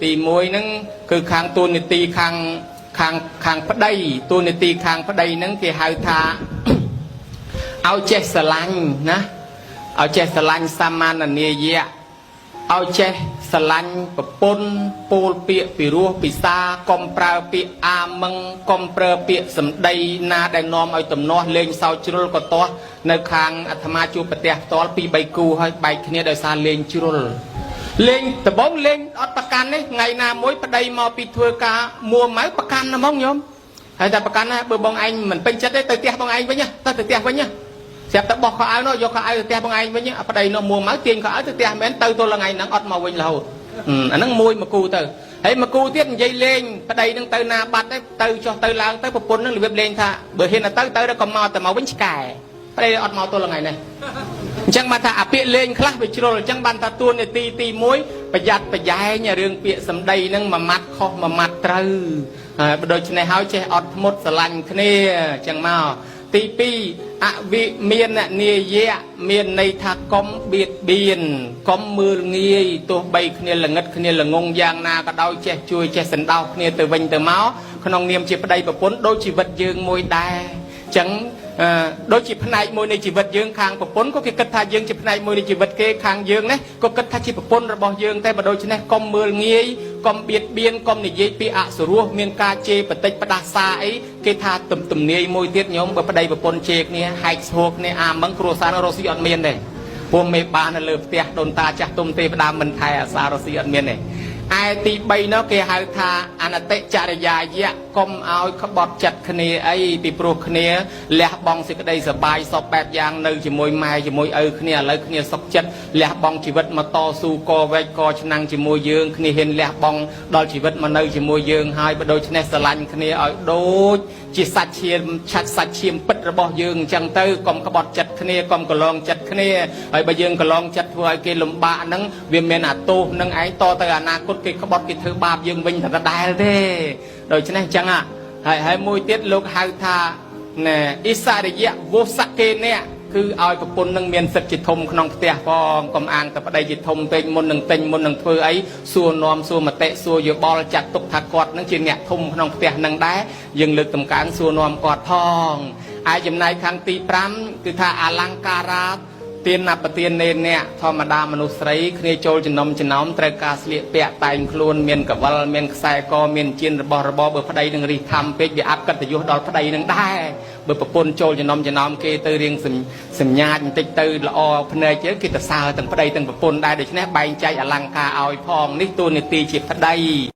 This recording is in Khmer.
ទី1ហ្នឹងគឺខាងទូនីតិខាងខាងខាងប្តីទូនីតិខាងប្តីហ្នឹងគេហៅថា ឲ្យចេះស្រឡាញ់ណាឲ្យចេះស្រឡាញ់សមាននាយៈឲ្យចេះស្រឡាញ់ប្រពន្ធពោលពាក្យពីរោះពិសាកុំប្រើពាក្យអាមឹងកុំប្រើពាក្យសម្ដីណាដែលនាំឲ្យទំនាស់លេងសើចជ្រុលក៏ទាស់នៅខាងអាត្មាជួបប្រទះផ្ទាល់ពី3គូហើយបែកគ្នាដោយសារលេងជ្រុលលេងដបងលេងអត់ប្រកាន់នេះថ្ងៃណាមួយប្តីមកពីធ្វើការមួម៉ៅប្រកាន់ណាហ្មងញោមហើយតែប្រកាន់ណាបើបងឯងមិនពេញចិត្តទេទៅផ្ទះបងឯងវិញណាទៅទៅផ្ទះវិញណា ស្រាប់តែបោះខោអាវនោះយកខោអាវទៅផ្ទះបងឯងវិញប្តីនោះមួម៉ៅទាញខោអាវទៅផ្ទះមែនទៅទល់ថ្ងៃហ្នឹងអត់មកវិញរហូតអាហ្នឹងមួយមកគូទៅហើយមកគូទៀតនិយាយលេងប្តីនឹងទៅណាបាត់ទៅចុះទៅឡើងទៅប្រពន្ធនឹងរបៀបលេងថាបើហ៊ានទៅទៅដល់ក៏មកតែមកវិញឆ្កែប្តីអត់មកទល់ថ្ងៃនេះអញ្ចឹងបានថាអាពាក្យលេងខ្លះវាជ្រុលអញ្ចឹងបានថាទួនាទីទី1ប្រយ័ត្នប្រយែងរឿងពាក្យសម្ដីហ្នឹងមួយម៉ាត់ខុសមួយម៉ាត់ត្រូវហើយដូច្នេះហើយចេះអត់ធ្មត់ស្រឡាញ់គ្នាអញ្ចឹងមកទី2អវិមាននាយៈមានន័យថាកុំបៀតបៀនកុំមើលងាយទោះបីគ្នាល្ងិតគ្នាល្ងងយ៉ាងណាក៏ដោយចេះជួយចេះសន្តោសគ្នាទៅវិញទៅមកក្នុងនាមជាប្តីប្រពន្ធដូចជីវិតយើងមួយដែរអញ្ចឹងដូចជាផ្នែកមួយនៃជីវិតយើងខាងប្រពន្ធក៏គេគិតថាយើងជាផ្នែកមួយនៃជីវិតគេខាងយើងនេះក៏គិតថាជាប្រពន្ធរបស់យើងតែបើដូច្នេះកុំមើលងាយកុំបៀតបៀនកុំនិយាយពីអសុរោះមានការជេរបតិចផ្ដាសាអីគេថាទំទំនាយមួយទៀតញោមបើប្តីប្រពន្ធជេរគ្នាហែកស្ហួរគ្នាអាមឹងគ្រួសាររស់ស៊ីអត់មានទេព្រោះមេបាននៅលើផ្ទះដូនតាចាស់ទុំទេវតាមិនថែអាសារស់ស៊ីអត់មានទេឯទី3នោះគេហៅថាអនតិចរិយាយៈកុំឲ្យក្បត់ចិត្តគ្នាអីពីព្រោះគ្នាលះបង់សេចក្តីសបាយសពបែបយ៉ាងនៅជាមួយម៉ែជាមួយឪគ្នាឥឡូវគ្នាសុខចិត្តលះបង់ជីវិតមកតស៊ូកវែកកឆ្នាំងជាមួយយើងគ្នាហ៊ានលះបង់ដល់ជីវិតមកនៅជាមួយយើងហើយបើដូច្នេះស្រឡាញ់គ្នាឲ្យដូចជាសាច់ឈាមឆាច់សាច់ឈាមពិតរបស់យើងអញ្ចឹងទៅកុំក្បត់ចិត្តគ្នាកុំកន្លងចិត្តគ្នាហើយបើយើងកន្លងចិត្តធ្វើឲ្យគេលំបាកហ្នឹងវាមានអាទោសនឹងឯងតទៅអនាគតគេក្បត់គេធ្វើបាបយើងវិញតែដដែលទេដូច្នេះអញ្ចឹងហើយហើយមួយទៀតលោកហៅថាណែអិសរិយៈវសកេនៈគឺឲ្យប្រពន្ធនឹងមានសិទ្ធិជាធំក្នុងផ្ទះផងកុំអាងតែប្តីជាធំពេកមុននឹងទិញមុននឹងធ្វើអីសួរនាំសួរមតិសួរយោបល់ចាត់ទុកថាគាត់នឹងជាអ្នកធំក្នុងផ្ទះនឹងដែរយើងលើកតម្កើងសួរនាំគាត់ផងឯចំណែកខាងទី5គឺថាអលង្ការ៉ាទានបទាននេនៈធម្មតាមនុស្សស្រីគ្នាចូលចំណុំចំណោមត្រូវការស្លៀកពាក់តែងខ្លួនមានកវលមានខ្សែកមានជៀនរបស់របរបើប្តីនឹងរិះធំពេកវាអាប់កិត្តិយសដល់ប្តីនឹងដែរបើប្រពន្ធចូលចំណុំចំណោមគេទៅរៀងសញ្ញាចបន្តិចទៅល្អភ្នែកទៅគេទៅសើទាំងប្តីទាំងប្រពន្ធដែរដូច្នេះបែងចែកអលង្ការឲ្យផងនេះតួនាទីជាប្តី។